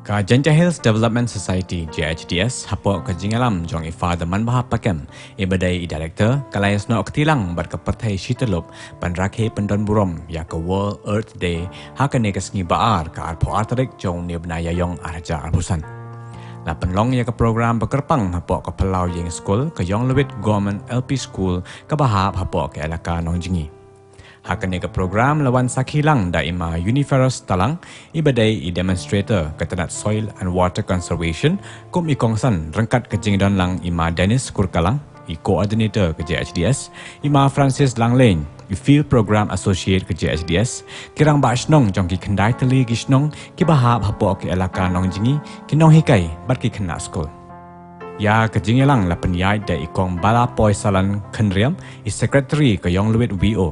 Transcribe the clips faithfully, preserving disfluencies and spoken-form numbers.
Ka Jaintia Hills Development Society, J H D S, hapoh ka jingïalam jong i Father Manbha Pakem, i ba dei i Director, ka la ïasnoh kti lang bad ka pyrthei shityllup ban rakhe pyndon burom ïa ka World Earth Day ha kane ka sngi ba ar, ka arphew ar tarik jong une u bnai Ïaiong arhajar arphew san. La pynlong ïa ka program ba kyrpang hapoh ka phyllaw ïing skul ka Ïong Lwid Government L P School kaba hap hapoh ka elaka Nongjngi. Ha kane ka program la wan sakhi lang da i Ma Uniferous Talang, i ba dei i demonstrator ka tnat Soil and Water Conservation, kum i kongsan ryngkat ka jingdon lang i Ma Dennis Kurkalang, i coordinator ka J H D S, i Ma Francis Langlein, i Field Program Associate ka J H D S, ki rangbah shnong jong ki khyndai tylli ki shnong kiba hap hapoh ka elaka Nongjngi, ki nonghikai bad ki khynnah skul. Ïa ka jingïalang la pynïaid da i Kong Balapoisalan Khynriam, i Secretary ka Ïong Lwid V O.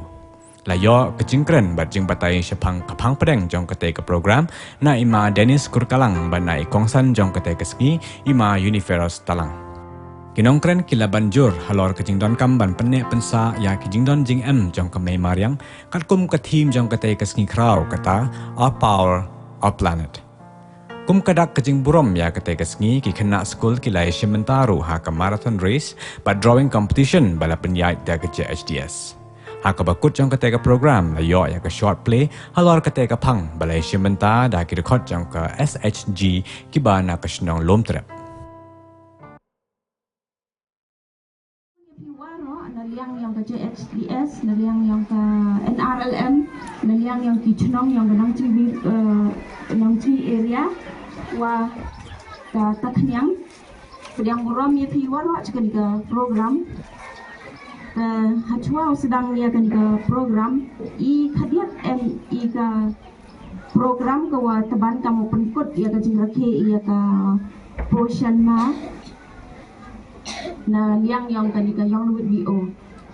La ïoh ka jingkren bad jingbatai shaphang ka phang pdeng jong katei ka program na i Ma Dennis Kurkalang bad na i kongsan jong katei ka sngi, i Ma Uniferous Talang. Ki nongkren ki la ban jur halor ka jingdonkam ban pynneh pynsah ïa ki jingdon jingem jong ka mei mariang, katkum ka theme jong katei ka sngi khraw kata, Our Power, Our Planet. Kum ka dak ka jingburom ïa katei ka sngi, ki khynnah skul ki la ïashim bynta ruh ha ka marathon race bad drawing competition ba la pynïaid da ka J H D S. Ha kaba kut jong katei ka program la ïoh ïa ka short play halor katei ka phang ba la ïashim bynta da ki dkhot jong ka S H G kiba na ka shnong Lumtrep. Phi waroh, na liang yong ka J H D S, na liang yong ka N R L M, na liang yong ki chnong yong ka Nongchi, eh, Nongchi area, wa ka Takhniang. Pdiang burom ïa phi waroh cha kani ka program. Ka hachwa u sdang ïa kani ka program, i khadiat em i ka program ka wa tban kam u pynkut ïa ka jingrakhe ïa ka Poshan Ma na liang yong kani ka Ïong Lwid V O.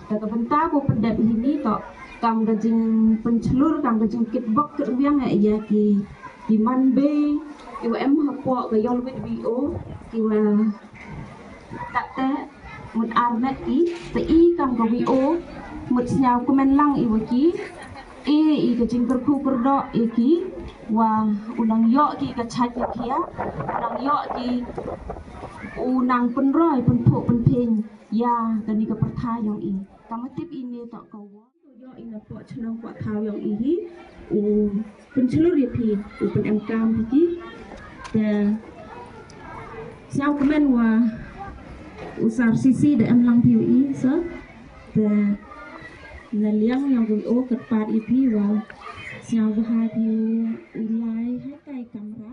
Te ka bynta ko pyndep hini to kam ka jingpynchlur, kam ka jingkitbok kitbiang ïa ki, ki man bei ki wa em hapoh ka Ïong Lwid V O, ki wa katte mut ar met ki, te i kam ka V O mut sñiaw kmen lang i wa ki, i, i ka jingkyrkhu kyrdoh i ki, wa u nang ïoh ki ka chait ka khia, u nang ïoh ki, u nang pynroi pynphuh pynphieng ïa kani ka pyrthai yong i. Kam tip i ne to ka wa. Ïoh i na poh chnong poh thaw yong i hi, u pynchlur ïa phi, u pynemkam phi ki. Te sñiaw kmen wa u sar sisi da em lang phi u i, so. Te na liang yong u i o kyrpad ïa phi wa sñiaw bha phi u lai ha kai kamra.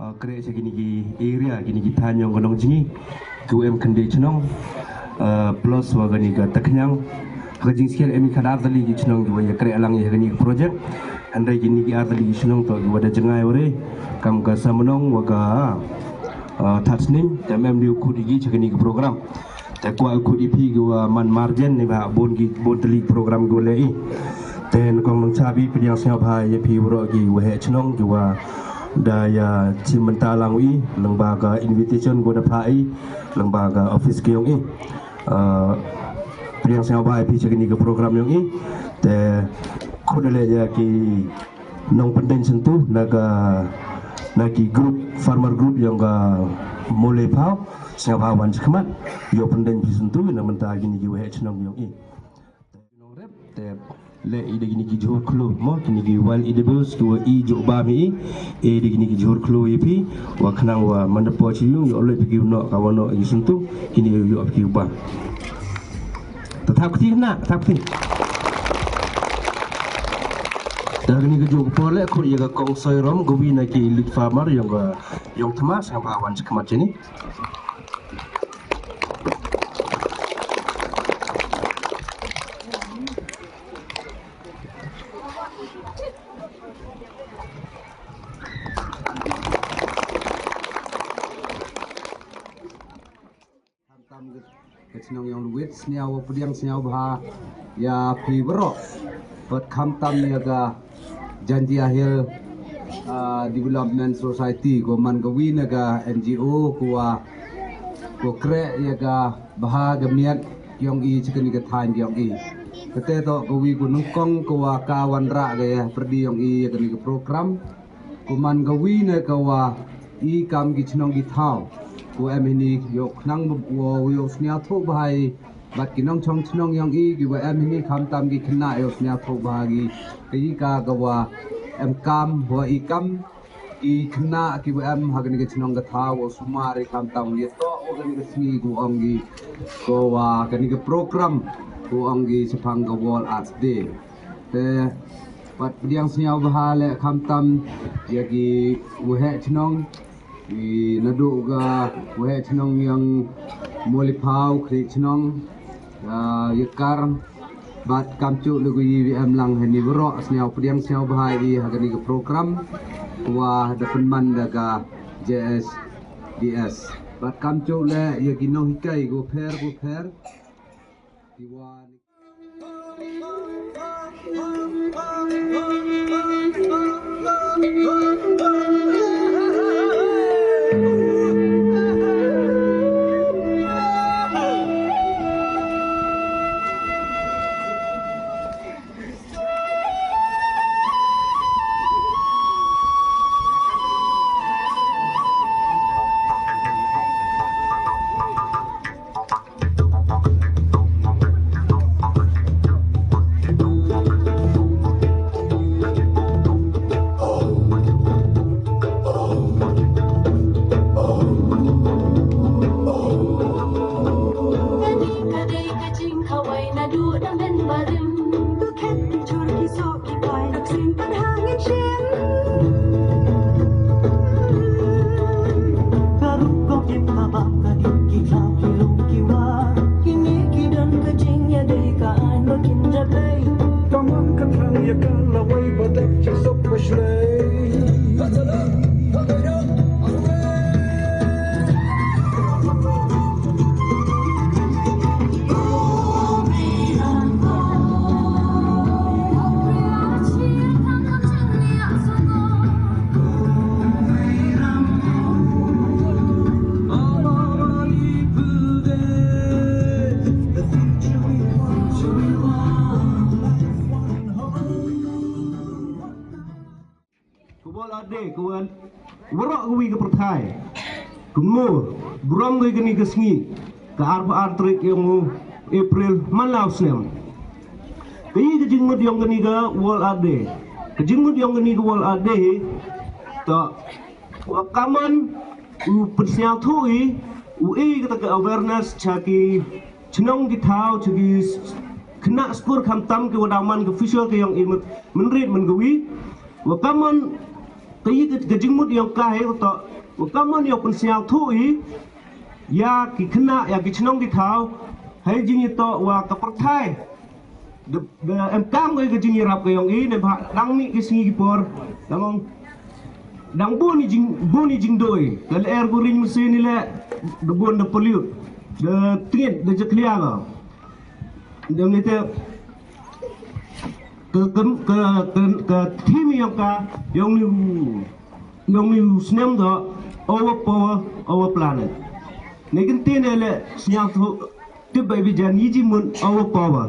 Ah, kre cha kini ki area, kini ki thaiñ yong ka Nongjngi, ki wa em khyndiat chnong, ah, plus wa kani ka Takhniang. Ha ka jingshare em i khatar tylli ki chnong ki wa ïa kre lang ïa kani ka project. Hynrei kini ki ar tylli ki chnong to ki wa da jngai wa re, kam ka Samnong wa ka, ah, Thatsning, te em em di u khut ïa ki cha kani ka program. Te kwah u khut ïa phi ki wa man marjen ne ba bun ki, bun tylli program ki wa leh i. Te nyngkong nyngkong cha phi pdiang sngewbha ïa phi waroh ki waheh chnong ki wa da ïa chim bynta lang u i, lyngba ka invitation ki wa da phah i, lyngba ka office ki yong i. Ah, pdiang sngewbha ïa phi cha kani ka program yong i. Te khut da leh ïa ki nongpyndeng syntu na ka, na ki group, farmer group yong ka Mawlai Phaw, sngewbha wan shakhmat, ïoh pyndeng phi syntu na bynta kini ki waheh chnong yong i. Nongrep, te leh i da kini ki jhur khlo, mo, kini ki wild edibles, ki wa i jhur bam i, i da kini ki jhur khlo ïa phi, wa khnang wa man da poi chi yung, ïoh leh phi ki u noh, ka wa noh, i syntu, kini ïoh phi ki u bam. Te thap kti na, thap kti. Te kini ki jhur por leh, khut ïa ka Kong Soirom, ka wi na ki elite farmer, yong ka, yong Thma, sngewbha wan shakhmat chini. Khamtam ka, ka chnong Ïong Lwid, sniaw pdiang sniaw bha ïa phi baroh. Bad khamtam ïa ka Jaintia Hill ah, Development Society, ko man ka wi na ka N G O, ko wa, ko kreh ya ka bha ka miat yong i, cha kani ka thaiñ yong i. Kate to ka wi ko nyngkong ko wa ka wanrah ka ya pyrdi yong i ya kani ka program. Ko man ka wi na ka wa i kam ki chnong ki thaw, ko em hini yo khnang wo yo sniaw tho bha i, bad ki nongchong chnong yong i ki wa em hini khamtam ki khynnah yo sniaw tho bha ki, ka i ka ka wa em kam wa i kam i khynnah ki wa em ha kani ka chnong ka thaw, wa sumar i khamtam ya to wa kani ka sngi ko ong ki, ko wa kani ka program ko ong ki shaphang ka World Arts Day. Te pat pdiang sniaw bha le khamtam ya ki waheh chnong, i naduh ka waheh chnong yong Moliphaw, khri chnong, ah, ya kar, bad kamchuh le ko i wi em lang hani waroh sniaw pdiang sniaw bha i ha kani ka program wa da pynman da ka J S D S. Bad kamchuh le ya ki nonghikai ko pher ko pher. Ki wa ni Ka World Arts Day ka wan waroh ka wi ka pyrthai. Kumno burom ka kani ka sngi ka arphew ar tarik yong u April man la u snem. Ka i ka jingmut yong kani ka World Arts Day. Ka jingmut yong kani ka World Arts Day to wa kamon u pynsniaw tho i u i kata ka awareness cha ki chnong ki thaw, cha ki s-, khynnah skur khamtam ki wa daw man ka future ka yong i mynrit man ka wi. Wa kamon ka i ka, ka jingmut yong ka he to wa kamon yong pynsniaw tho i ya ki khynnah ya ki chnong ki thaw. Hei jing i to wa ka pyrthai da, da em kam ka i ka jing i rap ka yong i ne ba dang ni ki sngi ki por. Dang ong dang bun i jing, bun i jing doi. Ka le er ko ring mesin i le da bun da pollute, da tngit, da jaklia ka. Dang ni te ka, ka, ka, ka, ka theme yong ka yong ni u, yong ni u snem da our power, our planet. Ne kin te ne le sniaw tho tip bai bi jan i jingmut our power.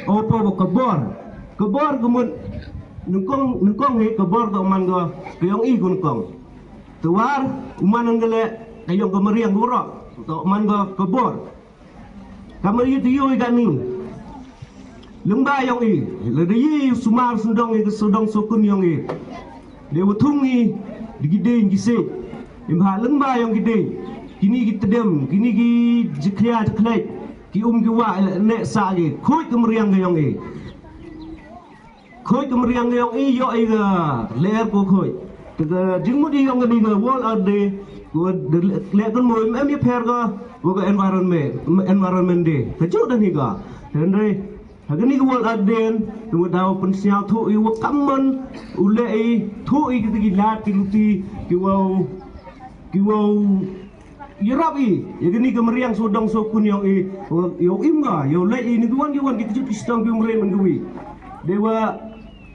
Our power ka bor. Ka bor ka mut nyngkong, nyngkong he ka bor ka man ka ka yong i nyngkong. Te war u man ka le ka yong ka mariang ka roh. Ka man ka ka bor. Ka mariang te yong i ka ni. Leng ba yong i le de i sumar sendong i ka sendong sokun yong i. De wa thung i de ki dei ki se. Im ha leng ba yong ki dei. Kini ki tedem, kini ki jikria jiklek. Ki um ki wa ne sa ki. Khuid ka mariang ka yong i. Khuid ka mariang ka yong i yo i ka ler ko khuid. Te ka jingmut i yong ka ni ka World Arts Day. Ko de le kan mo em i pher ka wa ka environment, environment day. Ka juk da ni ka. Hynrei ha kani ka World Arts Day, te wa daw pynsniaw tho i wa kamon u le i tho i ki lad ki luti ki wow, ki wow yarap i ya kani ka mariang sodong sokun yong i, yow im ka, yow le i ni ki wan ki wan ki kjut ki sdang ki mre man ka wi. De wa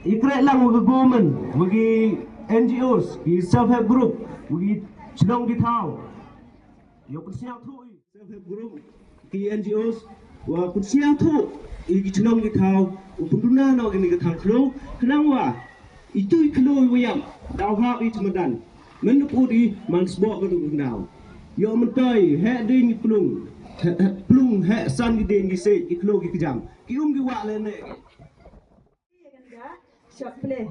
i kreh lang wa ka government wa ki N G Os, ki self help group, ki chnong ki thaw. Ïa u pynsngewthuh i self help group, ki N G Os, wa pynsngewthuh i ki chnong ki thaw u pynduna noh kine ki thang khlo, khnang wa itu i khlo i wa ïap daw hap i chmadan. Men u pud i man sboh ka tu ka daw. Ïoh mynta i heh ding ki plung, heh, heh plung, heh san ki ding ki sej, ki khlo ki kjam, ki um ki wah lane. Short play.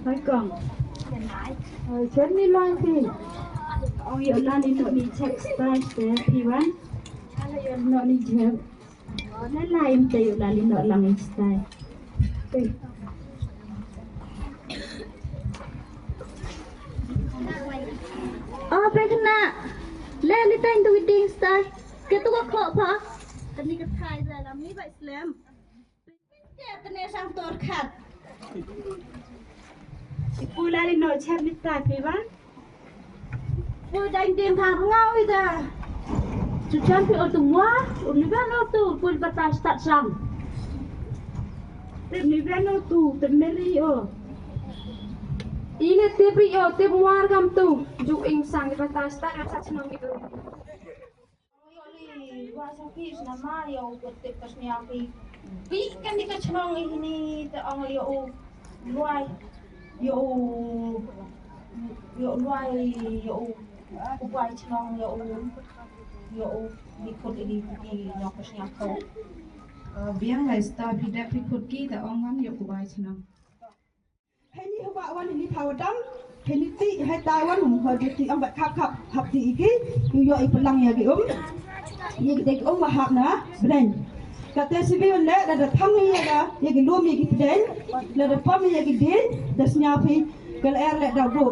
Hai kong. Hai, chen ni lang ti. Ong ïoh lan i noh ni chep stai te phi wan. Hala ïoh noh ni chep. Hala im te ïoh lan i noh lang i stai. Te. Oh, pek na. Le li tang tu i ding stai. Ke tu ka khoh pha. Kani ka thai za lam ni bai slem. Te tene sang tor khat. Ipu la li no chap ni ta phi ban. Pu dang ding thang ngau ida. Chu chan phi ol tu mua, ul ni ban ol tu, pu li batas tat sang. Tip ni ban ol tu, tip meri o. Ile tip ri o, tip muar gam tu. Ju ing sang li batas tat, tat sang gitu. Ïoh li, wa sa phi sna ma, ïoh u kut tip ka snia phi. Phi kan di ka chnong i ni te ong ïoh u luai, ïoh u, ïoh u luai, ïoh u, u bai chnong, ïoh u, ïoh u, di kut i di phi ïoh ka snia ko. Biang lai sta phi dep phi kut ki te ong ngam ïoh u bai chnong. Hei ni haba wan hei ni thaw dam, hei ni ti hei ta wan hum hoi ti ong bat khap khap hap ti iki, yu yo i pelang ya ki um. Ye ki dei ki um ba hap na bneng. Kate sibi un le da da tham ni ya ga, ya ki lum ya ki pdeng, da da pam ya ki ding, da snya phi, kal er le da du.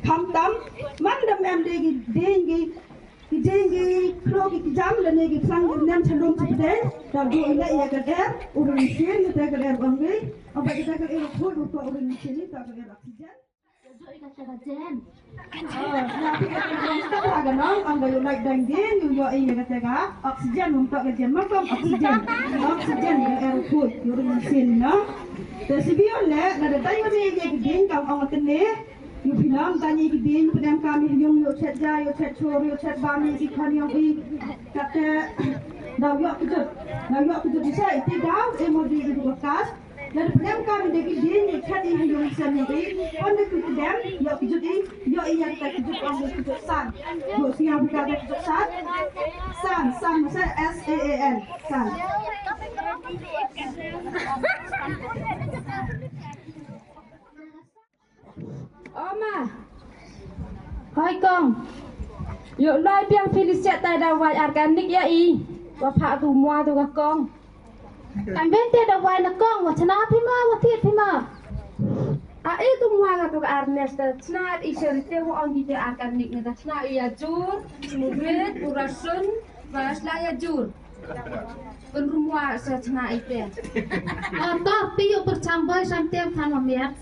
Kham tam, man da mem de ki ding ki Ki ding ki khloo ki kjam lane ki phlang ki nem cha lum cha pdeng. Tang du i leh ïa ka der, u ring sien, ka der ka der bang ri. Aba ka der ka der u khuid u to u ring sien ni, ta ka der oxygen. Jooh i ka cha ka jen. Oh, na phi ka der bang sta ka nong, ang ka yu lait dang din, yu yo i ïa ka der ka oxygen, um to ka jen, ma kom oxygen. Oxygen ka der u khuid, u ring sien no. Te sibi u leh, na da dang yu ni ïa ki ding, kam ong ka ne. Yu phi nang tang ïa ki ding, pdem kam ïa yung, yu chet ja, yu chet chor, yu chet bam ïa ki khon yong i. Kate daw ïoh kjut. Daw ïoh kjut i sa i ti daw, e mo di i du ka kas. Lada pdem kam ïa ki ding, yu chet i ha yung sen yong i. Pon da ki pdem, ïoh kjut i, ïoh i ïa kata kjut ong da kjut san. Yu sngew phi kata kjut san? San, san, sa S A A N. San. O ma. Hoi kong. Ïoh loi biang phi li siat tai da wai ar ka nik ïa i. Wa pha tu mua tu ka kong. Kam ben te da wai na kong, wa chna phi ma, wa thied phi ma. A i tu mua ka tu ka ar nes ta chna i seri te wa ong ki te ar ka nik na ta chna i ïa jur, murit, urasun, ba sla ïa jur. Pynrumwa sa chna ite. A to phi ïoh pyrchang bai sam tem than ma miat.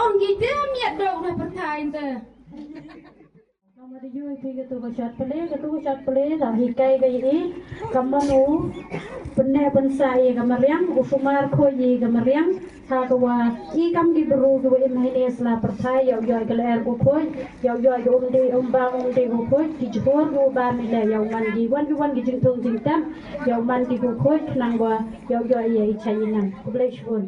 Ong ki te miat dok na pyrthai te. Nang ma di yu phi katu ka shot play, katu ka shot play, da hikai ka i. Ka mano, pynne pynsa i ka mariang, u sumar kho i ka mariang. Ha ka wa i kam ki bru ki wa im hynne sla pyrthai, ïoh ïoh ka lyer ku khuid, ïoh ïoh ka um dih um bam um dih ku khuid, ki jhur ku bam i le ïoh man ki wan ki wan ki jingthung jingtem, ïoh man ki ku khuid, khnang wa ïoh ïoh ïa i chai i nam. Khublei shibun.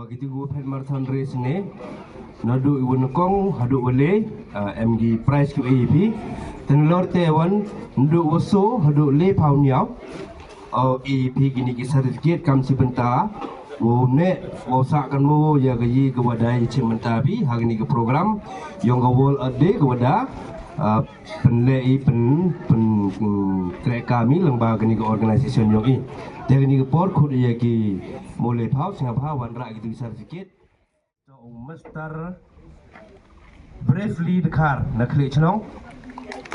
Kiti ki phet marathon race ne, naduh i wa nyngkong haduh wa le, ah, em ki prize ki wa e phi. Te nalor te wan, naduh wa so haduh le phaw hynñiaw, o e phi kini ki certificate kam shi bynta. Wow ne, wow sah kan mo ya ka yi ka wa dei chim bynta phi ha kini ki program yong ka World Earth Day ka wa da, ah, pynleh i pyn, pyn, mm, kreh kam i lyngba kani ka organization yong i. Te kani ka por khut ya ki mo le phaw, sngewbha wanrah ki tu certificate. To Mister Bravely Dkhar na Khlieh Chnong,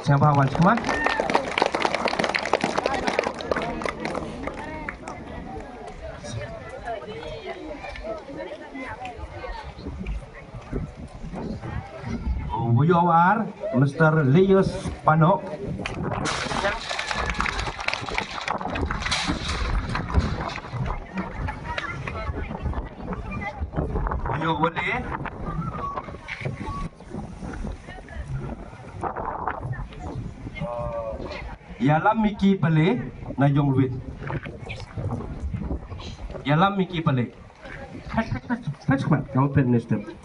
sngewbha wan sha khmat. Wa ïoh wa ar, Mister Leyos Panok. Wa ïoh wa le. Ïalam Miki Pale na Jongwit. Ïalam Miki Pale. Phet, phet, phet, phet, phet, phet, phet, phet, phet.